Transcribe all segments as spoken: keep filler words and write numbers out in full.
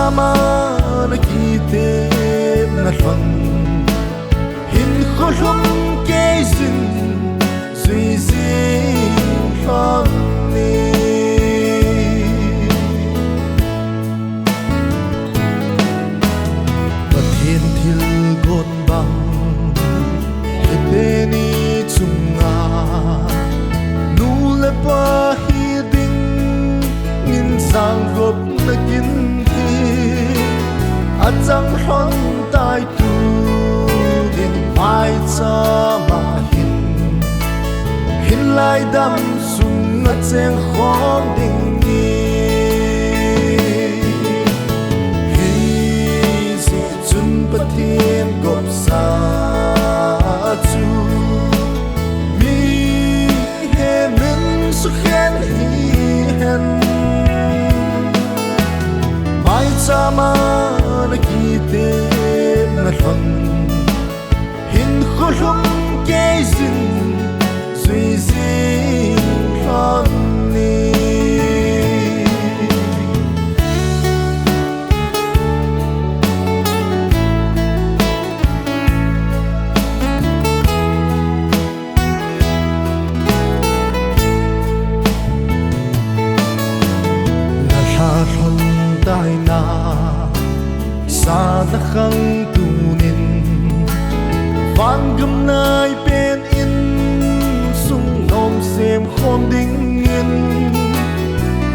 Ama na kitepna lhon, hinkho lhum kei jin, jui jing lhon ni. Pathen thilgon bang, hiteni chunga, nu le pa hi dingin sang gop na kin thi, achang lhon tai tu ding maichama hin, hinlai dam sunga cheng khom ding ni. Hijeh chun Pathen gopsa chu mihem in sukhen hihen, maichama na kitepna lhon, hinkho lhum kei jin, jui jing lhon ni. Na lha lhon taina, sa na khang tunin, vangam nai pen insung nom sem khom dingin,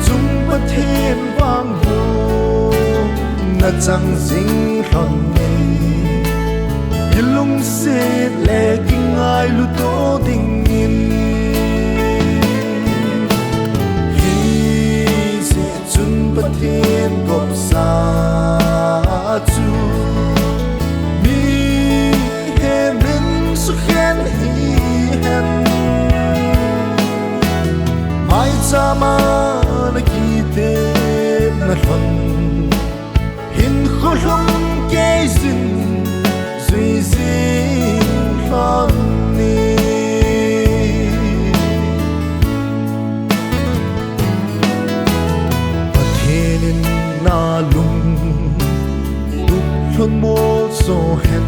chung Pathen vangbohna chang jing lhon ni. Kilungset le kingailu to dingin, hijeh chun Pathen gopsa chu mihem in sukhen hihen, maichama na kitepna lhon, hinkho lhum kei jin, jui jing lhon ni. Pathen in na lungtup lhon molso hen,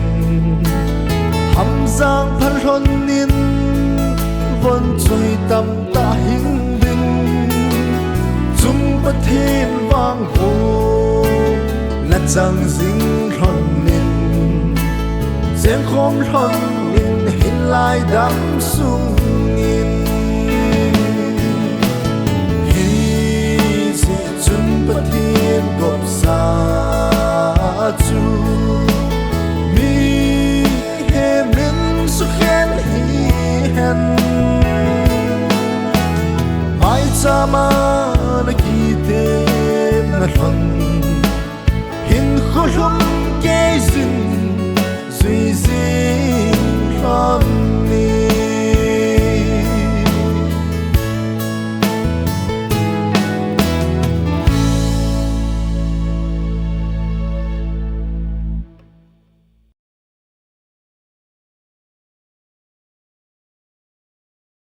Hamjang pha lhon in von choi tamtah hing ding, chung Pathen vangbohna chang jing lhon in, cheng khom lhon in hinlai dam sungin. Hijeh chun Pathen gopsa chu mihem in sukhen hihen, maichama na kitepna lhon, hinkho lhum